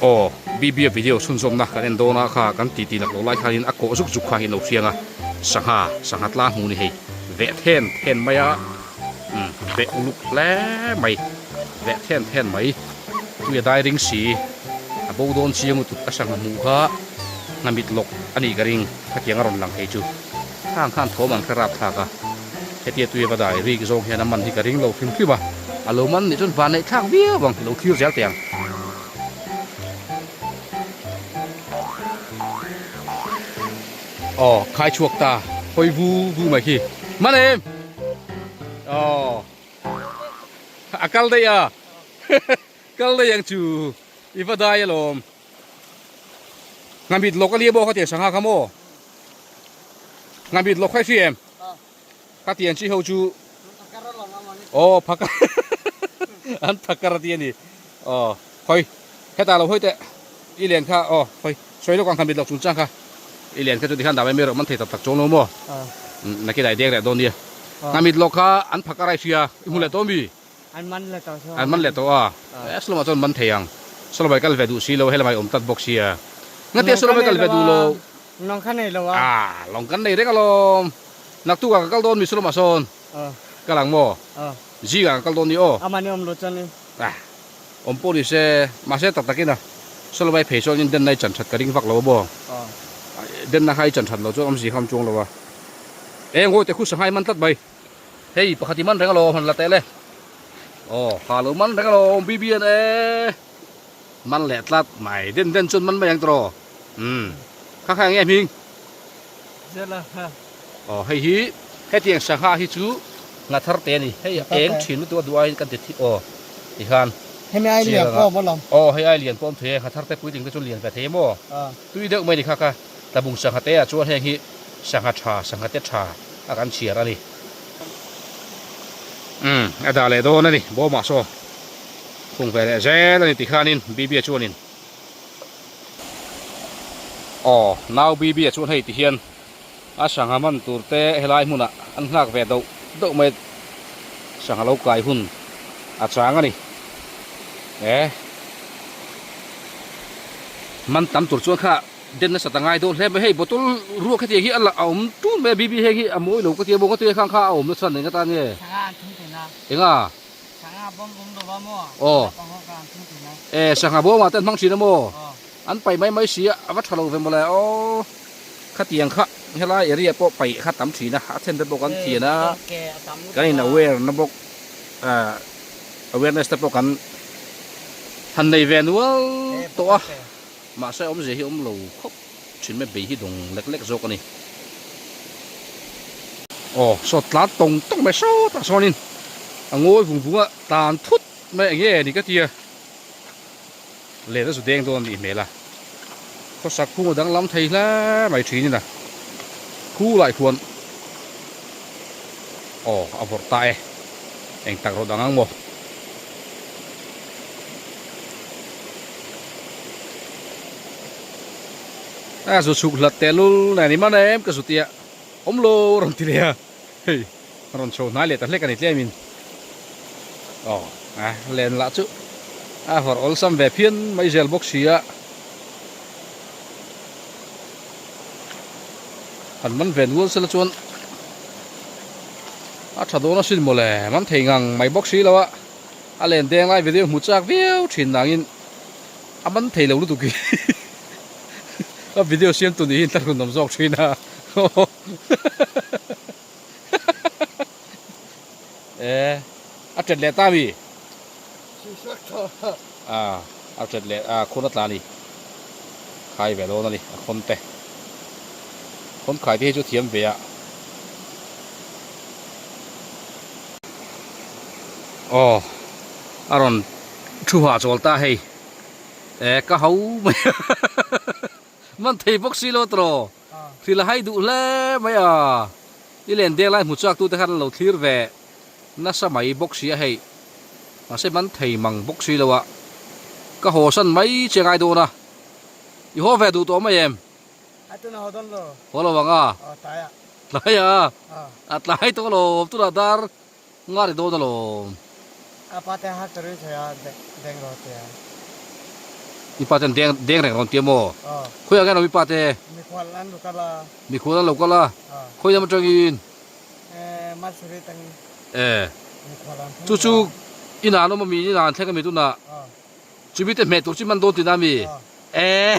Aw, BB-a video chhunzawmna kan en dawn a kha kan titi lak lo lai khanin a kawh zuk zuk kha hi an lo hriang a, sangha, sangha tlang hmu ni hei, veh then then mai a, umm veh uluk hle mai, veh then then mai, tui a dai ring si, a bo dawn chiang lutuk a sangha hmuh kha hnamit lawk a nih ka ring, khatiang a rawn lang thei chu. Khang khan thawm an hre rap thlak a, hetia tui ava dai rik zawng hian a man hi ka ring lo hrim hrim a, a lo man nih chuan van neih thlak viau ang, lo thlir zel teh ang. Aw, khai chhuak ta, hawi vu vu mai khi, man em? Aw, a kal daih a, kal daih ang chu, i va dai alawm. Ngamit lawk a nia maw ka tiang sangha kha maw? Ngamit lawk kha i hria em? Ka tiang chi ho chu Aw phakar an phakar a ti a ni. Aw hawi hetah lo hawi teh i len kha aw hawi sawi lawk ang ngamit lawk chungchang kha i len kha chu tikhan dah mai mai rawh man thei tak tak chuang lo maw? Nakin ah i deng reh dawn nia. Ngamit lawk kha an phakar a i hria i hmu leh tawh mi? An man leh tawh chuan. An man leh tawh a. Eh Solomon chuan man thei ang. Solomon kal ve duh si lo, helamah i awm tlat bawk sia. Ngatia Solomon kal ve duh lo. Lawng kha nei lo a. Ah, lawng kan nei reng alawm. Naktukah ka kal dawn mi Solomon sawn. Kal ang maw? Zingah ka kal dawn ni aw. Amah ni awm lo chuan i. Ah, awm pawh ni se, mahse tak takin a Solomon phei chuan in denna i chan that ka ring vak lo a maw? Denna kha i chan that lo chuan awmzia kha awm chuang lo a. Eng ngawi teh khu sanghai man tlat mai. Hei pakhat i man reng alawm han la teh le. Aw ha lo man reng alawm BBN e. Man leh tlat mai den den chuan man mai ang tawh. Umm kha kha enge hming? Zela ha. Aw hei hi hetiang sangha hi chu nga thar te a ni. Hei eng thin lutuk a duh aiin kan ti thi aw tikhan. Hemi ai lian pawh awm alawm. Aw hei ai lian pawh awm thei e nga thar te puitling te chu lian ve thei em aw. Tui deuh mai ni kha kha tlabung sangha te ah chuan heng hi sangha tha sangha te tha a kan chhiar a ni. Umm a dah leh dawn a ni bawmah saw khung ve leh zel a ni tikhanin BB-a chuanin aw nau BB-a chuan hei tihian a sangha hman tur te helai hmunah an nghak ve doh doh mai sangha lo kai hun a chang a ni e man tam tur chuan kha Den nasa ta ngai deuh hle mai hei bottle ruak hetiang hi a la a awm tun mai a bibi heng hi a mawi lo ka tia maw ka tia khang kha a awm na chhan eng atan nge Sangha an thung thin a. Enga? Sangha bawm awm lo a maw? Aw. Naupang ho kha an thung thin a. E sangha bawm ah te an hmang thin a maw? Aw. An paih mai mai si a a va tha lo ve mawle aw khatiang kha helai area pawh paih kha tam thin a a then te pawh kan thian a kan in aware na bawk awareness te pawh kan han nei ve nual tawh a. Mahse awmzia hi awm lo khawp thin mai bei hi dawng lek lek zawk a ni. Aw saw tlan tawng tawng mai sawtah sawnin a ngawi vung vung a tlan thut mai eng nge ni ka tia len a zu deng dawn a nih hmel a khawsak phung a danglam thei hle mai thinin a khu lai khuan aw a vawrh ta e eng tak rawh dang ang maw. A zu chhuk hlat teh lul nen i man em ka zu tia awm lo a rawn ti leh a hei a rawn chho hnai leh ta hlek a ni tlem in aw a len lah chu a vawrh awlsam ve phian mai zel bawk si a han man ve nual sela chuan a tha dawn asin mawle man thei ngang mai bawk si lo a. A len deng lai video hmu chak viau thin nangin a man thei lo lutuk hi a video siam tu nih hi in tlarhun awm zawk thin a e a tet leh ta mi a a tet leh a khun a tla ni khai ve dawn a ni a khawn te khawn khai te hi chu thiam ve a. Aw a rawn thu hah chawl ta hei e ka ho mai a man thei bawk si lo tawh thil a hai duh hle mai a i len deng lai hmu chak tute khan an lo thlir ve nasa mai bawk si a hei mahse man thei mang bawk si lo a ka haw san mai che ngai dawn a i haw ve duh tawh mai em. Haw lo ang a? Tlai a? A tlai tawh alawm, tunah dar nga ri dawn alawm. A pa te har tari thei a deng rawn tia. I pa ten deng deng reng rawn tia maw? Khawiah nge an awm i pa te? Mikhual an lo kal a. Mikhual an lo kal a. Khawi lam atangin? Malsuri atangin. E. Mikhual an Chu chu inah an awm ami? Inah an thleng ami tunah? Chumi te hmeh tur chu man dawn tina ami? E.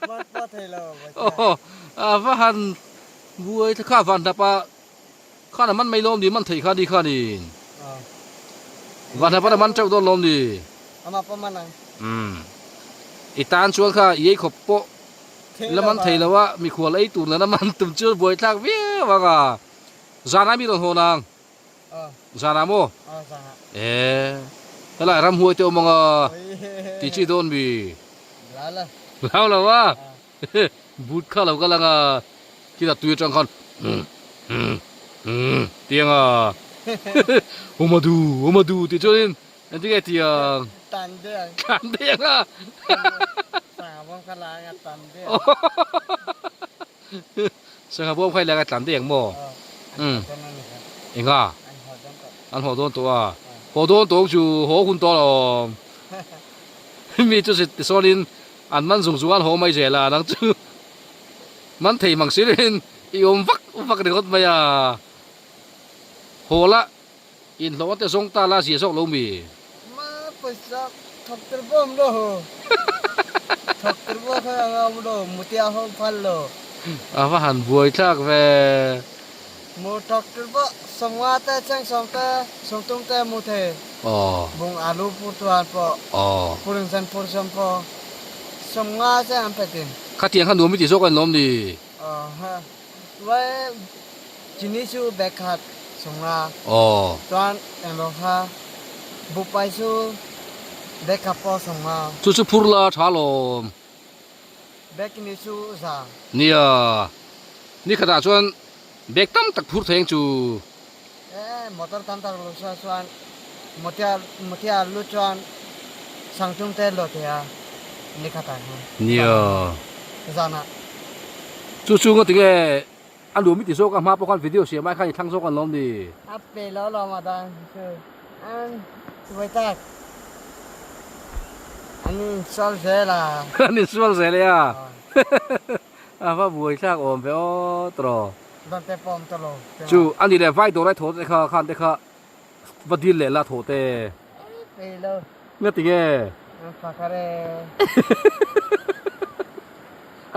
Man pawh thei lo. Aw a va han buai kha van hnap a. Khan a man mai lawm ni, man theih kha ni khanin. Vanhna pawn a man teuh dawn lawm ni. Amah pawh man ang. Umm. I tan chuan kha i ei khawp pawh la man thei lo a, mikhual ei tur nana man tum chu buaithlak viau ang a. Zanah mi rawn hawn ang. Zanah maw? Ee. Helai ramhuai te awm ang a, tih chi dawn mi. Hlau lo a. But kha lo kal anga khitah tui atang khan umm umm umm ti anga Umadu Umadu tih chuanin engtin nge ti ang Tan daih ang Tan daih ang a Sangha bawm kha la anga tan daih ang Sangha bawm kha i la anga tlan daih ang maw Umm Enga An haw dawn tawh a Haw dawn tawh ang chu haw hun tawh alawm Mi chu tisawn in An man zung zung an haw mai zel a, nang chu man thei mang si rin i awm vak vak ringawt mai a. Haw la, inhlawh te zawng ta la zia zawk lo mi? Ma pawisa thawk tur pawh awm lo, thawk tur pawh kha a awm lo, mutia ho phal lo. A va han buai thlak ve. Mu thawk tur pawh sawmnga te, cheng sawm te, sawmtum te mu thei. Bung alu pur tuan pawh, purin sen pur sawm pawh sawmnga che an pe tin. Khatiang kha nuam i ti zawk a ni lawm ni? Vai chini chu bag khat sawmnga chuan englo kha buhpai chu bag khat pawh sawmnga. Chu chu phur la tha lawm. Bag ni chu za. Nia, ni khatah chuan bag tam tak phur thei ang chu. E, motor tam tak lu chuan chuan motia motia lu chuan sangtum te lo thei a ni khatah hian. Nia. Zanah. Chu chu nga tinge a nuam i ti zawk a hma pawh khan video siam ai khan i thlang zawk an lawm ni. A pe lo lawm a dan chu an vawi tak an insual zel a. An insual zel e a. A va buai thlak awm ve aw tawh. Dawt te pawh awm tawh lo. Chu a ni leh vai dawr ai thaw te kha khan te kha va dil leh la thaw te. Ei lo. Nga ti nge? An phakar e.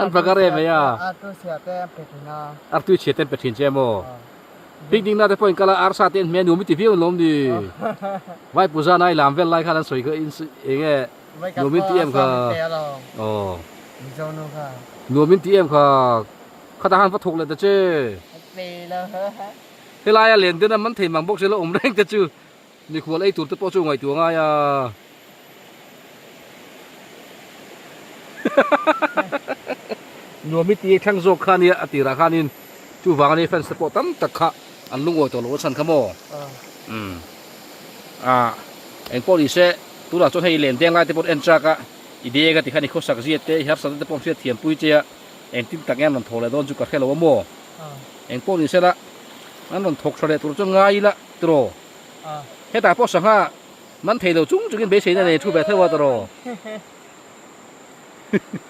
An phakar e mai a. Artui chhia te an pe thin a. Artui chhia te an pe thin che maw? Picnic na te pawh in kal a arsa te an hmeh nuam i ti viau an lawm ni. Vai puja nai lam vel lai khan an sawi kha in eng nge nuam in ti em kha. Aw. Nuam in ti em kha. Khatah khan va thawk leh ta che. Helaia len den a man thei mang bawk se la awm reng te chu mikhual ei tur te pawh chu ngaihtuah ngai a. Nuam i ti thleng zawk kha nia a tirah khanin chuvang ania fans te pawh tam tak kha an lungawi tawh lo a chhan kha maw. Umm ah engpawh ni se tunah chuan hei len deng lai te pawh en chak a i deng a tikhan i khawsak zia te i harsatna te pawh an hriat thiam pui che a. Engtin tak nge an rawn thawk leh dawn chu ka hre lo a maw? Eng pawh ni sela an rawn thawk tha leh tur chu ngai ila tiraw? Hetah pawh sangha man thei lo chung chungin beiseina nei thu ve theuh a tiraw?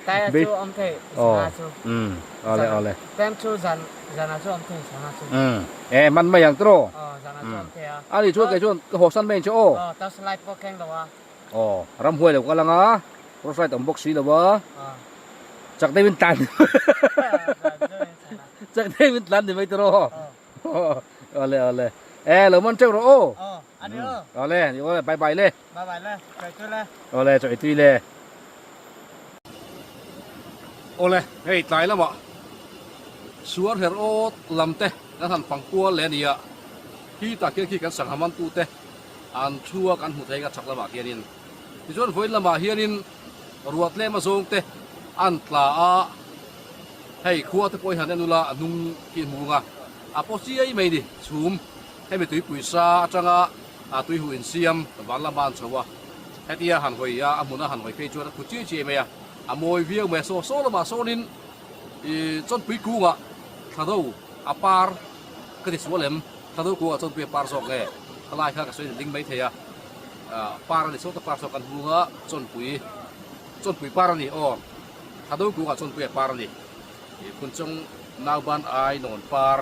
Tai chu awm thei sangha chu. Umm awle awle. Tem chu zan zanah chu awm thei sangha chu. Umm e man mai ang tiraw? Aw zanah chu awm thei a. Ani chuan kei chuan ka haw san mai ang che aw. Aw torch light pawh keng lo a. Aw ramhuai lo kal anga torch light awm bawk si lo a. Chak deuhin tlan Chak deuhin tlan ni mai tiraw. Awle awle. E lo man teuh rawh aw. Awle awle bye bye le. Bye bye le. Chawi tui le. Awle chawi tui le. Awle hei tlai lamah suar her awt lam te kan han fang kual leh a ni a. Khi tah khian khi kan sangha man tu te an thu a kan hmu thei ka chak lamah khianin. Tichuan vawiin lamah hianin ruah tlem a zawng te an tla a, hei khua te pawh hi han en ula a hnung khi hmung a, a paw chiai mai ni chhum hemi tuipui sa atanga a tuihu insiam van lama an chho a, hetia han hawi a a hmuna han hawi phei chuan a khu chiai chiai mai a, a mawi viau mai a, saw saw lamah sawnin ih chawnpui kungah thla do a par ka ti sual em, thla do kungah chawnpui a par zawk nge? Khalai kha ka sawi ding mai thei a, par a ni sawta par saw kan hung a, chawnpui chawnpui par a ni aw, thado kungah chawnpui a par a ni, ih phunchawng nauban ai nawn par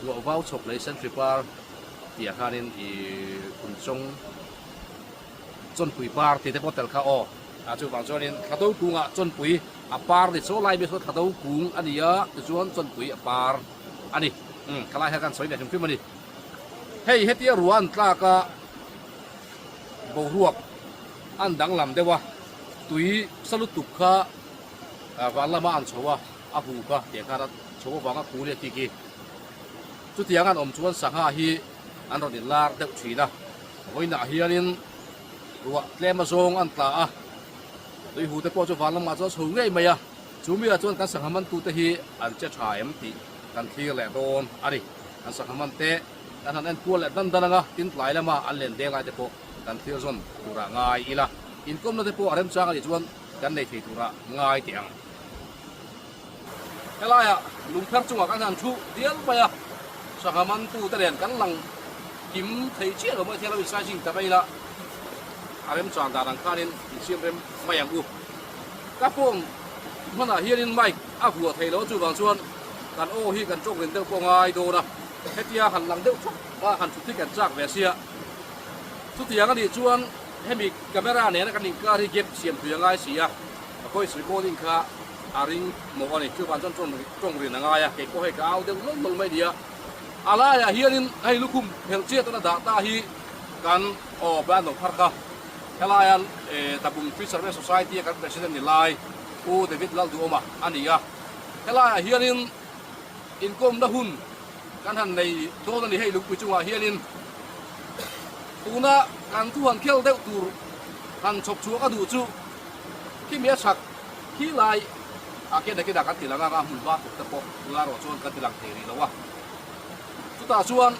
luah vau chhawk lei sentry par tih ah khanin ih phunchawng chawnpui par tih te pawh tel kha aw, ah chuvang chuanin thado kungah chawnpui a par ni chaw lai mi saw thado kung a ni a tichuan chawnpui a par a ni, umm khalai kha kan sawi ve hrim hrim a ni. Hei hetia ruah an tlak a, boruak an danglam deuh a, tui sa lutuk kha van lama an chho a, a hu kha tiang khan a chho avanga khu leh tih khi. Chutiang an awm chuan sangha hi an rawn inlar deuh thin a, vawiinah hianin ruah tlem azawng an tla a, tui hu te pawh chu van lamah chuan a chho ngei mai a, chu miah chuan kan sangha mantute hi an che tha em tih kan thlir leh dawn a ni. Kan sangha man te kan han en kual leh dan dan ang a, tin tlai lama an len deng lai te pawh kan thlir zawn turah ngai ila, inkawmna te pawh a remchang a nih chuan kan nei thei turah ngai teh ang. Helaiah lungpher chungah kan han thu dial mai a, sangha man tu te nen kan lang kim thei chiah lo mai thei a, lo insai zing ta mai ila, a remchang dan ang khanin insiam rem mai ang u. Ka phone hmanah hianin mic a vuah thei lo a, chuvang chuan kan aw hi kan tawk rin deuh pawh ngai dawn a, hetia han lang deuh thawk a han thut hi kan chak ve sia. Chutiang a nih chuan hemi camera nena kan inkar hi gap siam tui a ngai si a, voice recording kha a ring mawh a ni. Chuvang chuan tawng rin a ngai a, kei pawh hei ka au deuh nawlh nawlh mai nia. A laiah hianin hei lukhum phelh chiat a dah ta hi kan aw Brandon phar kha. Helaia Tabung Fishermen Society a kan President ni lai Pu David Lalduhawma a ni a. Helaiah hianin inkawmna hun kan han nei dawn a ni hei lungpui chungah hianin tuna kan thu han khel deuh tur han chhawp chhuak a duh chu khimi a chhak khi lai a kena kena kan ti lang anga hmun hma tuk te pawh tunah erawh chuan kan ti lang thei rih lo a. Chutah chuan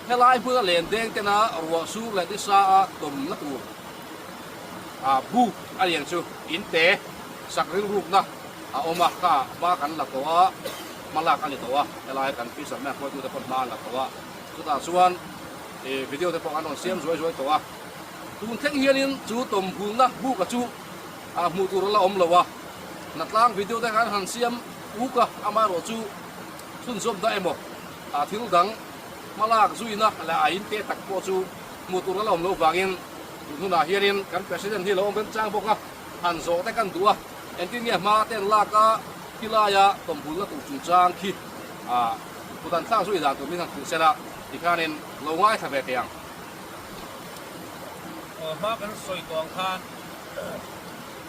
helai hmuna len deng tena ruah sur leh nisa a tawmna tur a buk a lian chu in te sak rilrukna a awm a, kha hma kan la tawh a, hma lak a ni tawh a, helai kan fisherman hruaitute pawh hma an la tawh a, chutah chuan ih video te pawh an rawn siam zuai zuai tawh a, tun thleng hianin chu tawmhulna buka chu ah hmuh tur a la awm lo a, hnatlang video te khan han siam uk a, amaherawh chu chhunzawm dah emaw ah thil dang hma lak zuina leh a in te tak pawh chu hmuh tur a la awm loh vangin tun hunah hianin kan President hi a lo awm remchang bawk a, han zawh te kan duh a, engtin nge hma te an lak a, khilaia tawmhulna tur chungchang khi ah kut an thlak zui dan tur min han hrilh sela tikhanin lo ngaithla ve teh ang. Aw hma kan sawi tawh ang khan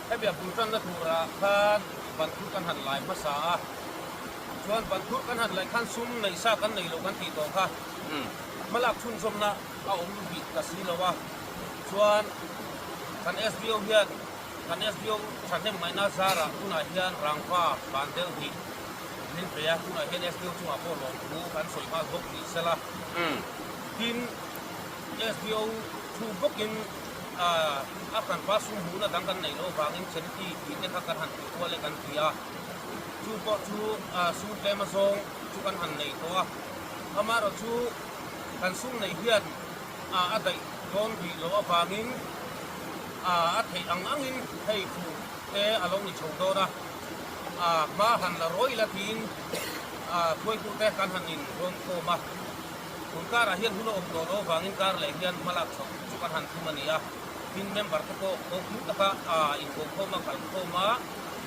hemi a bul tanna turah khan banthur kan han lai hmasa a, Chuan banthur kan han laih khan sum neih sa kan nei lo kan tih tawh kha hmalak chhunzawmna a awm bik ta si lo a. Chuan kan SDO hian kan SDO thahnem ngaihna zarah tunah hian rangva ban deuh hnih min pe a, tunah hian SDO chungah pawh lawmthu kan sawi nghal bawk ni sela. Tin, SDO thu bawkin a hranpa sum hmuhna dang kan neih loh avangin charity tih te kha kan han tih kual e kan ti a. Chu pawh chu sum tlem azawng chu kan han nei tawh a, amaherawh chu kan sum neih hian a daih dawn rih loh avangin a theih ang angin hei fur te a lo ni chho dawn a, hma han la rawih la tiin hruaitute kan han in rawn khawm a, tun karah hian hun a awm tawh loh avangin kar leh hian hmalak chhoh chu kan han thum a ni a, tin member te pawh kokim taka inkokhawm a kalkhawm a.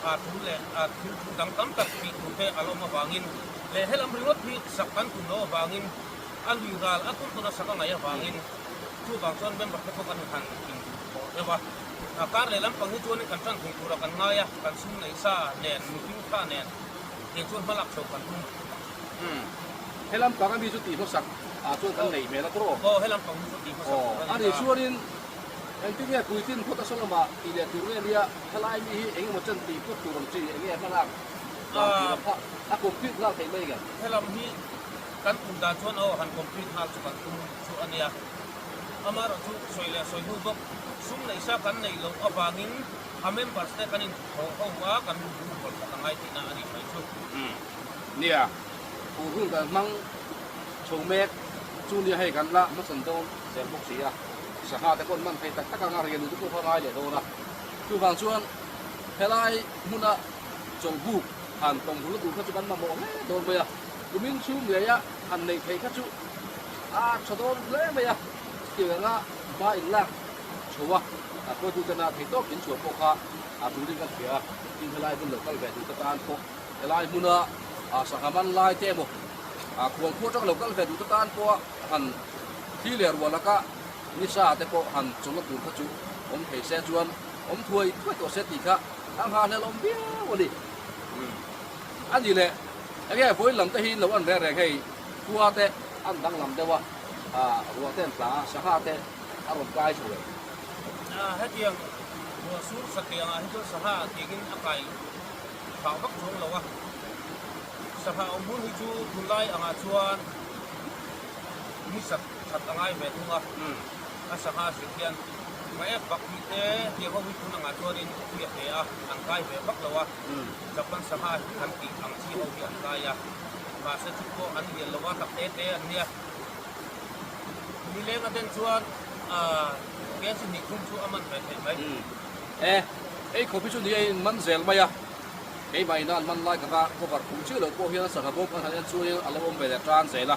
a thu leh a thil thu dang tam tak tih tur te a lawm avangin leh helam ringawt hi sak kan tum loh avangin a lui ral a tum tuna sak a ngaih avangin chuvang chuan member te pawh kan han in duh tawh deuh a. A kar leh lampang hi chuanin kan tan thei tura kan ngai a, kan sum neih sa nen, mihring tha nen tiang chuan hmalak chho kan tum. Umm. Helam pang ami chu tih hmasak ah chuan kan neih hmel a tawh. Aw, helam pang hi chu tih hmasak tur a ni ta. Aw, ani chuanin Engtin nge puitlin phawt a saw lamah tih leh tur nge nia, helai mi hi eng emaw chen tih phawt tur ang chi, eng nge hmalak dan tih lam kha a complete nghal theih mai nge? Helam hi kan tum dan chuan aw han complete nghal chu kan tum chu a nia. Amaherawh chu sawi leh sawi hnu bawk, sum neih sa kan neih loh avangin a members te kan inthawh ho a, kan bu hawl khat a ngai tihna a nih mai chu. Nia, fur hun kan hmang chho mek. chu nia hei kan la hmasawn dawn zel bawk si a, sangha te pawh an man thei tak tak ang a, rian te pawh kha ngai leh dawn a. Chuvang chuan helai hmuna chawlhbuk han tawng hul tur kha chu kan mamawh hle dawn mai a, kumin chhung ngeia han neih theih kha chu a tha dawn hle mai a, chutiang anga hma inlak chho a, a hruaitutena theihtawp in chhuah pawh kha a tulin kan hria a, tin helai hmun lo kal ve duhte tan pawh helai hmuna sangha man lai te emaw khuangkhua atanga lo kal ve duhte tan pawha han thli leh ruah laka nisa te pawh han chawlhna tur kha chu awm thei se chuan awm thuai thuai tawh se tih kha a nghahhlelh awm viau a ni. A ni leh enge vawiin lam te hi lo an reng reng hei khua te an danglam deuh a, ruah te an tla a, sangha te a rawn kai chho em? Hetiang ruah sur satliah angah hi chuan sangha tiangin a kai phah vak chuang lo a, sangha awm hun hi chu tunlai angah chuan ni sat that a ngai ve thung a, a sangha zir hian Hmaek bak hi te tiang ho hi tun angah chuanin tui a hle a, an kai ve vak lo a, Japan sangha kan tih ang chi ho hi an kai a, mahse chu pawh an lian lo a, tak te te an nia. Nileng a den chuan kg hnih thum chu a man ve theih mai. E, hei khawp hi chu ni a in man zel mai a, keimah ina an man lai ka kha cover khum chiah lo pawh hian a sangha bawm kan han en chuanin a lo awm ve leh tan zel a,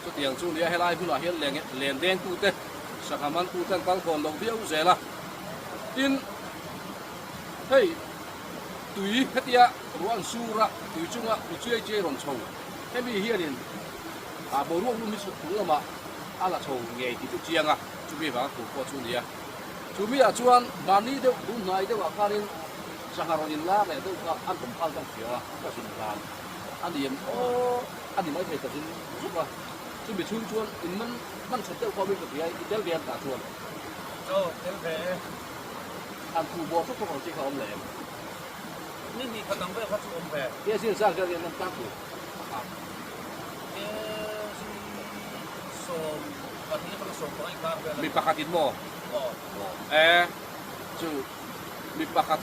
chutiang chu nia helai hunah hian leng len dengtute sangha mantute an kal khawn lo viau zel a, tin hei tui hetia ruah an sur a, tui chunga mi chiai chiai rawn chho hemi hianin A boruak lum hi chhuk chung lamah a la chho ngei tih chu chiang a, chumi vanga khur pawh chu a ni a. Chumi ah chuan mahni deuh tun hnai deuh ah khanin sangha rawn inlar leh deuh kha an awm phal deuh hria a, ka zin hlan a ni em aw a ni maithei ka zin zuk a, chumi chhung chuan in man hman that deuh kha awmin ka hria i tel ve an tah chuan. Aw tel ve e. Han khuh bawr thawk thawk ang chi kha awm leh em? Ni hnih khat ang vel kha chu awm ve. Tia zin zar vel hian an tlang tur. Mi pakhatin maw? E chu mi pakhat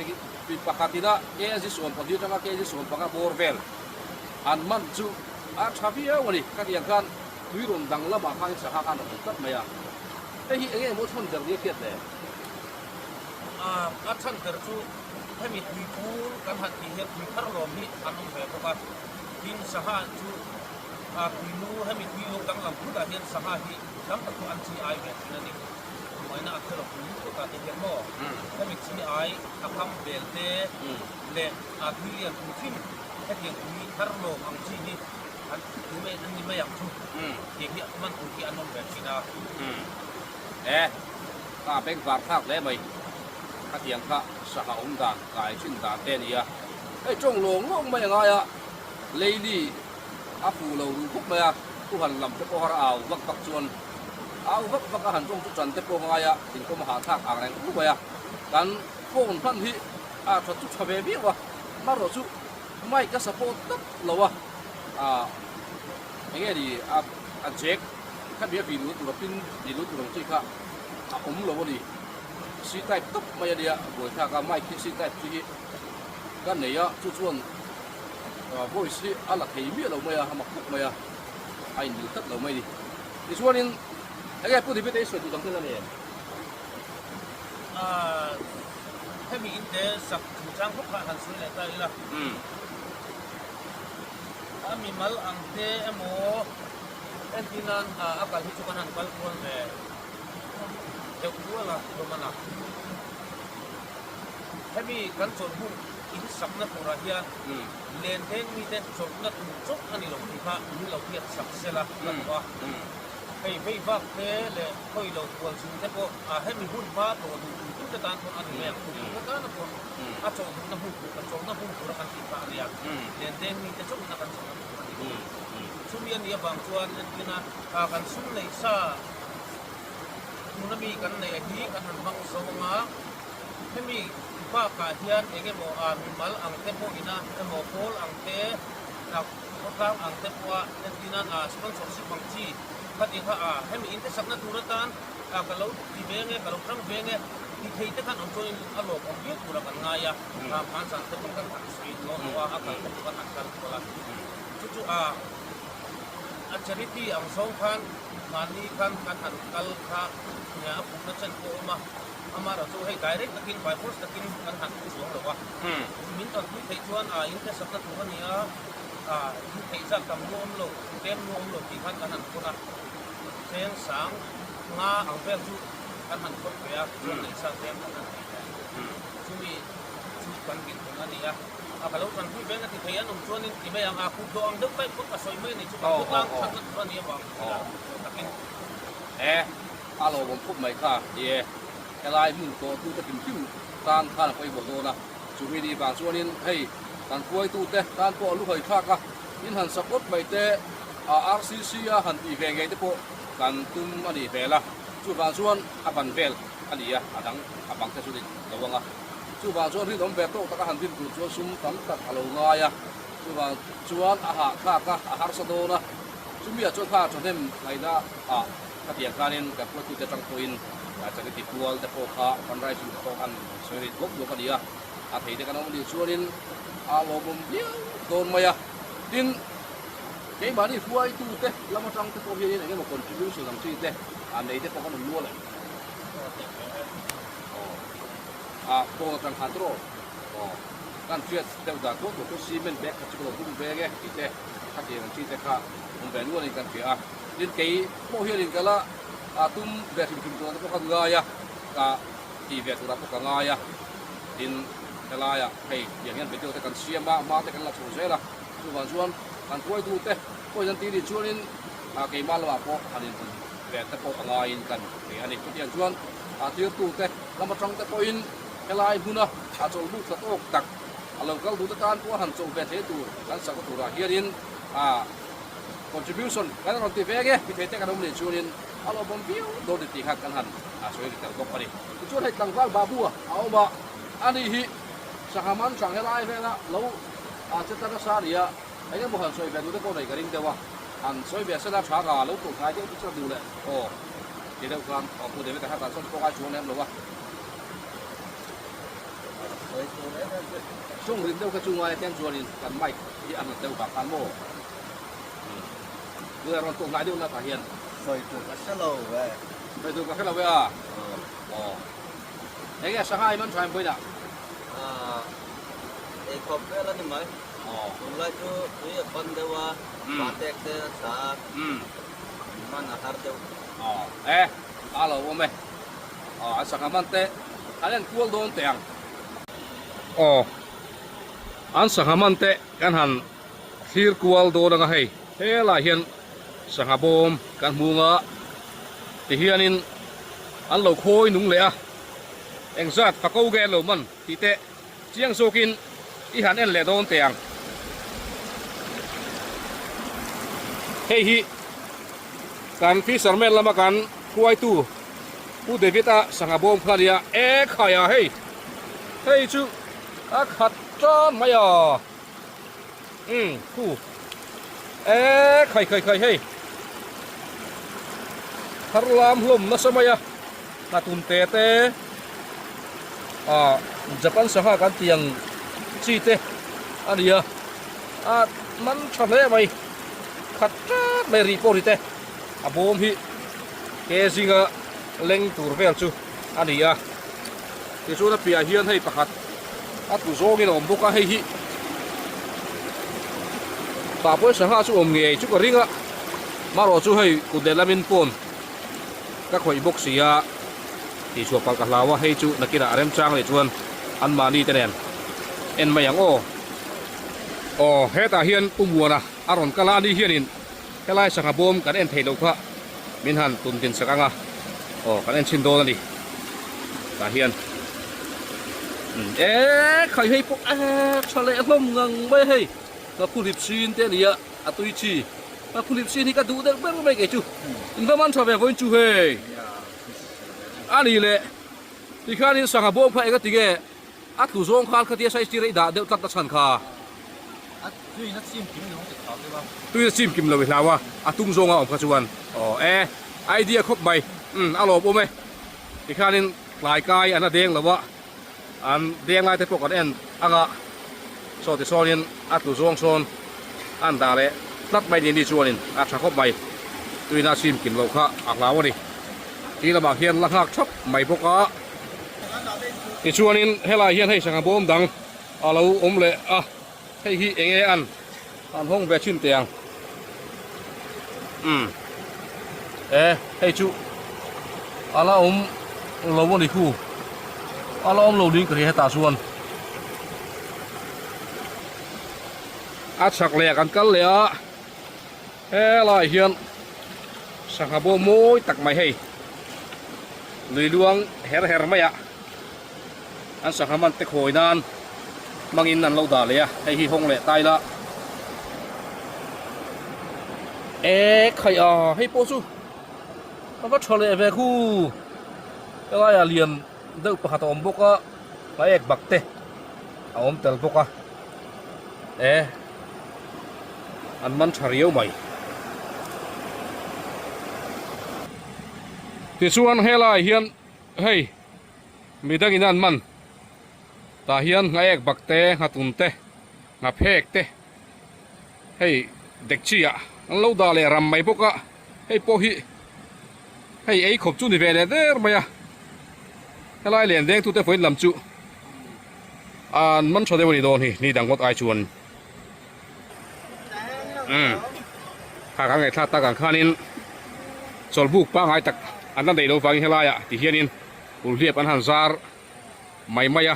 mi pakhatina kg 12 atanga kg 15 bawr vel an man chu a tha viau a ni. Khatiang khan tui rawn dang lamah khan sangha khan a rawn tlat mai a. Hei hi eng nge maw chhan ber ni a hriat le? A chhan ber chu hemi tui phur kan han tih hian tui thar lawm hi an awm ve bawk a. Tin, sangha chu a tuinu hemi tui lung danglam phutah hian sangha hi tam tak chu an chi ai ve thin a ni. Hmuaina a khel awk tui phutah te hian maw hemi chi ai a kham bel te leh a tui lian pui thin hetiang tui thar lawm ang chi hi an tu mai an ni mai ang chu tiang hi man tur hi an awm ve thin a. E, ka bengvar thlak hle mai. Khatiang kha sangha awm dan kai thin dan te a ni a. Hei tawng lawng lawng mai a ngai a, Leili a fuh lo ruh khawp mai a, thu han lam te pawh har a au vak vak chuan au vak vak a han tawng chu tan te pawh a ngai a, inkawm a hahthlak ang reng u mai a, kan phone hman hi a tha chu tha ve viau a, marawh chu mic a support tlat lo a, ah eng nge ni a a jack khami a vih luh tur a pin vih luh tur ang chi kha a awm lo a ni, C type tawp mai a nia buaithlak a mic hi C type chi hi. Ka nei a, chu chuan voice hi a la thei miah lo mai a, a mak khawp mai a, a inmil tlat lo mai a ni. Tichuanin enge Pu David-a i sawi duh dang tel a ni em? Hemi in te sak chungchang khawp kha han sawi leh ta ila. A mimal ang te emaw entir nan a kal hi chu kan han kal kual ve deuh nual a, Roman-a. Hemi kan chawlhbuk in sakna turah hian len deng mite chawlhna tur chauh a ni lo tih kha min lo hriat sak sel a ka duh a. Hei vei vak te leh khawi lo kual chhung te pawh hemi hun hma tawh duh tu tute tan pawh a ni mai ang. Kum kum atana pawh a chawlh duhna hmun tur chawlhna hmun tura kan tih kha a nia. Len deng mite chauhna kan chawlhna tur a ni lo. Chumi a nih avang chuan entirna kan sum neih sa Tuna mi kan neih a hi kan han hmang zo ang a, hemi bakah hian eng emaw a mimal ang te pawh ina emaw pawl ang te khawtlang ang te pawha entirnan a sponsorship ang chi kha tih kha a hemi in te sakna tur atan a ka lo ti ve nge ka lo tang ve nge ti thei te khan awm chuanin a lawm awm viau tura kan ngai a, hmanzan te pawn kan han sawi nawn lo a, a kal te pawh kan han kal kual a, chu chu a. a charity ang zawng khan mahni khan kan han kal kha nia a pumna chen pawh a awm a, amaherawhchu hei direct takin by force takin kan han pu chuang lo a, min tanpui theih chuan a in te sakna tur a ni a, a in theih zat tam nu awm lo, tlem nu awm lo tih khan kan han phun a, cheng sang nga ang vel chu kan han phawrh ve a, chuan neihsa tlem kan han nei ve. Chumi chu kan dinhmun a ni a, a ka lo tanpui veng a ti thei an awm chuanin ti mai ang a, kut dawh ang deuh kaih phawt ka sawi mai a ni chu kan khawtlang thatna tur a nih avang thil a tawh takin. E, a lo awm khup mai kha ni e, helai hmun tawh tute hrim hrim tan khan a pawimawh dawn a, chumi nih vang chuanin hei kan hruaitute tan pawh a lu hawi thlak a, in han support mai te a RCC a han tih ve ngei te pawh kan tum a nih hmel a, chuvang chuan a ban vel a ni a, a dang a bang te chu rin lo ang a, chuvang chuan rinawm ve tawk taka han din tur chuan sum tam tak a lo ngai a, chuvang chuan a hahthlak a, a harsa dawn a, chumi ah chuan kha thahnem ngaihna ah khatiang khanin kan hruaitute atang pawhin charity pual te pawh kha fundraising te pawh an sawi rit bawk bawk a ni a, a thei te kan awm a nih chuanin a lawmawm viau dawn mai a, tin keimahni hruaitute lam atang te pawh hianin engemaw contribution ang chi te a nei te pawh kan awm nual em? Aw a pawn atang khan tawh aw kan hriat deuh dan tawh tur chu cement bag kha chu ka lo bum ve nge tih te khatiang ang chi te kha awm ve nualin kan hria a, tin kei pawh hianin ka la a tum ve hrim hrim turah te pawh ka ngai a, ka tih ve turah pawh ka ngai a, tin helaiah hei tiang hian video te kan siam a, hma te kan la chho zel a, chuvang chuan kan hruaitute pawhin an tih nih chuanin keimah lamah pawh han inhawn. Ve te pawh a ngaiin kan hria a ni. Chutiang chuan a tirtute lam atangte pawhin helai hmuna a chawlhbuk tla tawk tak a lo kal duhte tan pawh a han chawlh ve thei tur kan sakna turah hianin a contribution kan rawn ti ve nge mi theite kan awm nih chuanin a lawmawm viau dawn ni tih kha kan han sawi ri tel bawk a ni. Tichuan hei tlangval Babu a awm a, ani hi sangha man hrang helai vela lo che ta nasa a ni a, eng emaw han sawi ve duhte pawh nei ka ring deuh a. An sawi ve sela tha ka lo tawh hnai deuh chu chuan duh leh aw ti deuh khan aw pu David a kha tan sawn pawh ngai chuang lem lo a. Sawng rin deuh kha chu ngai atiang chuanin kan mic hi a nat deuh vang khan maw duh leh rawn tawh hnai deuh na tah hian. Sawi tur ka hre lo ve. Sawi tur ka hre lo ve a aw enge sangha i man tha em vawiinah? Eikhawp vel a ni mai. Tunlai chu tui a pan deuh a, patek te a tla a, man a har deuh. Aw e, a lo awm e. Aw an sangha man te an en kual dawn teh ang. Aw an sangha man te kan han thlir kual dawn anga hei helaiah hian sangha bawm kan hmung a tihianin an lo khawi nung leh a, engzat fako nge an lo man tih te. Chiang zawkin i han en leh dawn teh ang. Hei hi kan fisherman lama kan hruaitu Pu David-a sangha bawm kha a nia. E khai a hei, hei chu a khat tan mai a. Umm khu e khai khai khai hei thar lam hlawm nasa mai a hnatum te te ah Japan sangha kan tih ang chi te a ni a a man tha hle mai khat tat mai rih pawh ri te a bawm hi ke zinga leng tur vel chu a ni a tichuan a piahah hian hei pakhat a tlu zawngin a awm bawk a hei hi tah pawhin sangha chu awm ngei chu ka ring a marawh chu hei kut leh lamin pawn ka khawih bawk si a tihchhuah palh ka hlau a hei chu nakinah a remchang leh chuan anmahni te nen en mai ang aw aw hetah hian Pu Muana a rawn kal a ani hianin Helai sangha bawm kan en theih loh kha min han tum din sak ang a, aw kan en chhin dawn a ni. Tah hian e khai hei pawh e tha leh hlawm ngang mai hei ka phulip sin te a ni a, a tui chi ka phulip sin hi ka duh deuh ber mai kei chu in va man tha ve vawiin chu hei a ni leh tikhianin sangha bawm kha enga tinge A tlu zawng khan khatia size tir a i dah deuh tlat a chhan kha. A tuiin a chim kim lo ang ti thau deuh a. Tuiin a chim kim lo i hlau a, a tung zawnga awm kha chuan aw e idea khawp mai umm a lawm awm e. Tikhanin tlai kai an a deng lo a, an deng lai te pawh kan en ang a, saw ti sawnin a tlu zawng sawn an dah leh. tlat mai ni ni chuanin a tha khawp mai. Tuina sim kim loh kha a hlau a ni. Ti lamah khian la nghak thap mai bawk a. Tichuanin helai hian hei sangha bawm dang a lo awm leh a, hei hi eng nge an an hawng ve thin teh ang. Umm e hei chu a la awm lo a ni khu, a la awm lo ding ka hria hetah chuan. A chhak leh ah kan kal leh a. Helaiah hian sangha bawm mawi tak mai hei lui luang her her mai ah an sangha man te khawi nan hmangin an lo dah leh a, hei hi hawng leh tai la e khaih a hei pawh chu a va tha leh ve khu helaiah lian deuh pakhat a awm bawk a a ek bak te a awm tel bawk a e an man tha riau mai. Tichuan helaiah hian hei midangin an man tah hian nghaek bak te nghatun te nghaphek te hei dekchi ah an lo dah leh ram mai bawk a hei pawh hi hei ei khawp chu ni ve leh der mai a helai len deng tute vawiin lam chu an man tha deuh a ni dawn hi ni dang ngawt ai chuan. Umm kha kan ngaihthlak tak ang khanin chawlhbuk pangngai tak an la neih loh vangin helaiah ti hianin hulhliap an han zar mai mai a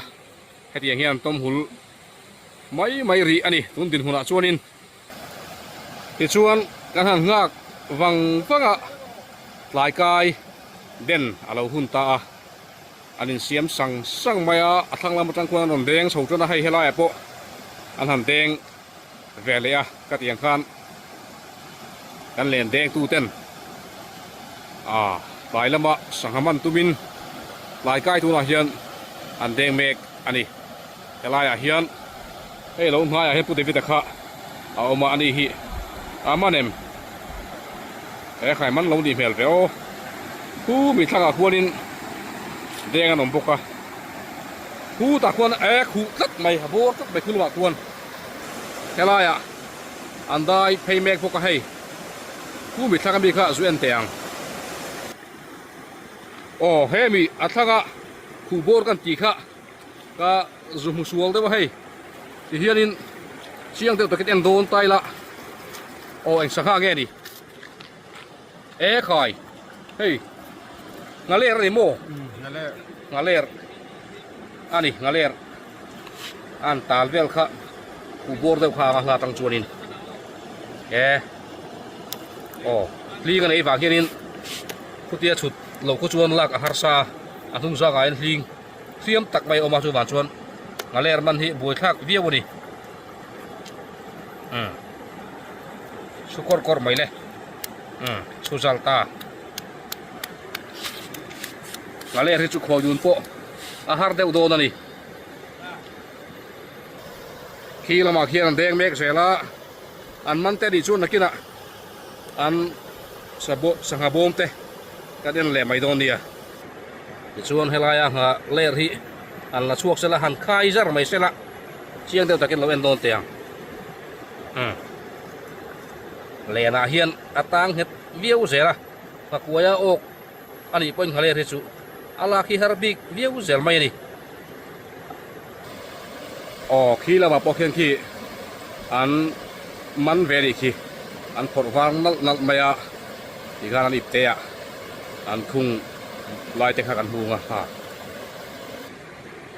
hetiang hian an tawm hul mai mai rih a ni tun dinhmunah chuanin tichuan kan han nghak vang vang a tlai kai den a lo hun ta a an insiam sang sang mai a a thlang lam atang khuan an rawn deng chho tan a hei helaiah pawh an han deng ve leh a ka tih ang khan kan len deng tu ten ah tlai lama sangha man tumin tlai kai tunah hian an deng mek a ni helaiah hian hei lo hnaiah hian Pu David-a kha a awm a ani hi a man em he khai man lo nih hmel ve aw khu mi thlangah khuanin deng an awm bawk a khutah khuan e khuh tlat mai a bawr tlat mai khu lamah khuan helaiah an dai phei mek bawk a hei khu mi thlanga mi kha zu en teh ang aw hemi a thlanga khuh bawr kan tih kha ka zu hmu sual deuh a hei ti hianin chiang deuh takin en dawn ta ila aw eng sangha nge ni e khai hei nghaler a ni maw nghaler a ni nghaler an tal vel kha khuh bawr deuh kha anga hla tang chuanin e aw hling a nei vang hianin khutia chhut lo khaw chuan lak a harsa a hnung zangah hian hling hriam tak mai a awm a chuvang chuan nghaler man hi buaithlak viau a ni umm su kawr kawr mai le umm su zal ta nghaler hi chu khawi dun pawh a har deuh dawn a ni khi lamah khian an deng mek zel a an man te nih chuan nakinah an sangha bawm te kan en leh mai dawn nia. Tichuan helaia ngha ler hi an la chhuak sela han khai zar mai sela chiang deuh takin lo en dawn teh ang. Umm lenah hian a tang nghet viau zel a, nghakuaia awk a nih pawhin ngha ler hi chu a lak hi har bik viau zel mai a ni. Aw khi lamah pawh khian khi an man ve a nih khi an phawrh vang nalh nalh mai a tikhan an ipte ah an khung lai te kha kan hmu ang a ha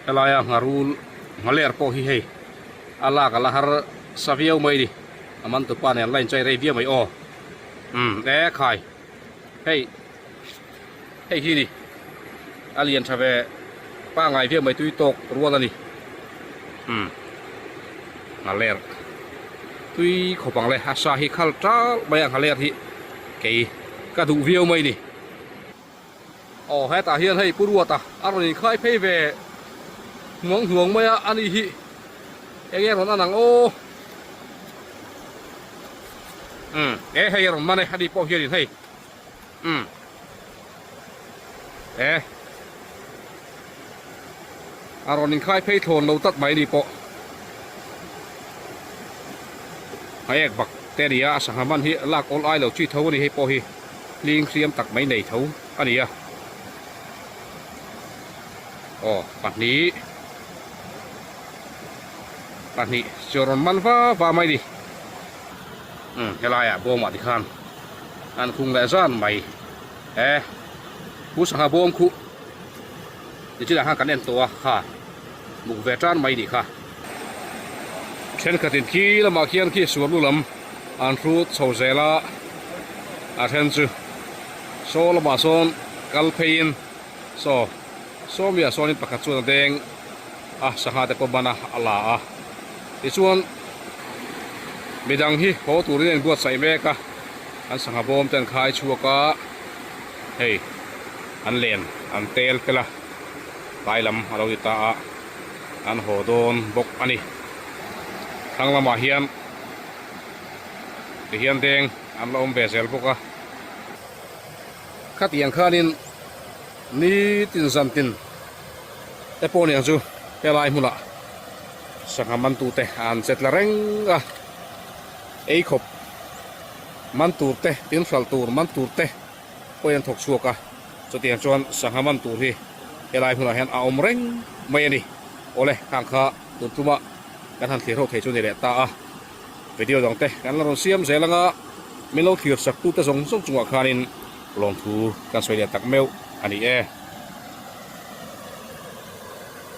helaia ngharul nghaler pawh hi hei a lak a la har sa viau mai a ni a man tupa nen la inchei rei viau mai aw umm e khai hei. Hei hi ni a lian tha ve pangai viau mai tui tawk rual a ni umm nghaler tui khawp ang le a sa hi khal tal mai a nghaler hi kei ka duh viau mai ni aw hetah hian hei pu Ruata a rawn inkhai phei ve hnuang hnuang mai a ani hi eng nge rawn an ang aw umm e hei a rawn man e ani pawh hianin hei. Umm. E. A rawn inkhai phei thlawn lo tlat mai ni pawh. A ek bak. te a ni a, a sangha man hi lak awl ai lo chi tho a ni hei pawh hi hling hriam tak mai nei tho a ni a. Aw pahnih pahnih chu a rawn man va va mai a ni. Umm helaiah bawmah tikhan an khung leh zan mai e pu sangha bawm khuh nichinah khan kan en tawh a kha muk ve tan mai nih kha. Thenkhatin khi lamah khian khi suar lu lam an hrut chho zel a, a then chu saw lamah sawn kal pheiin saw sawmiah sawnin pakhat chuan a deng a sangha te pawh ban a a la a tichuan midang hi haw turin a inbuatsaih mek a an sangha bawm te an khai chhuak a hei an len an tel fel a tlai lam a lo ni ta a an haw dawn bawk a ni thlang lamah hian tihian deng an la awm ve zel bawk a khatiang khanin nitin zantin te pawh niang chu helai hmunah sangha man tute an che tla reng a ei khawp man tur te tin hralh tur man tur te pawhin an thawk chhuak a chutiang chuan sangha man tur hi helai hmunah hian a awm reng mai a ni awle khang kha tun tuma kan han thlir ho thei chu ni leh ta a video dang te kan la rawn siam zel anga min lo thlir sak tute zawng zawng chungah khanin lawmthu kan sawi leh tak meuh a ni e.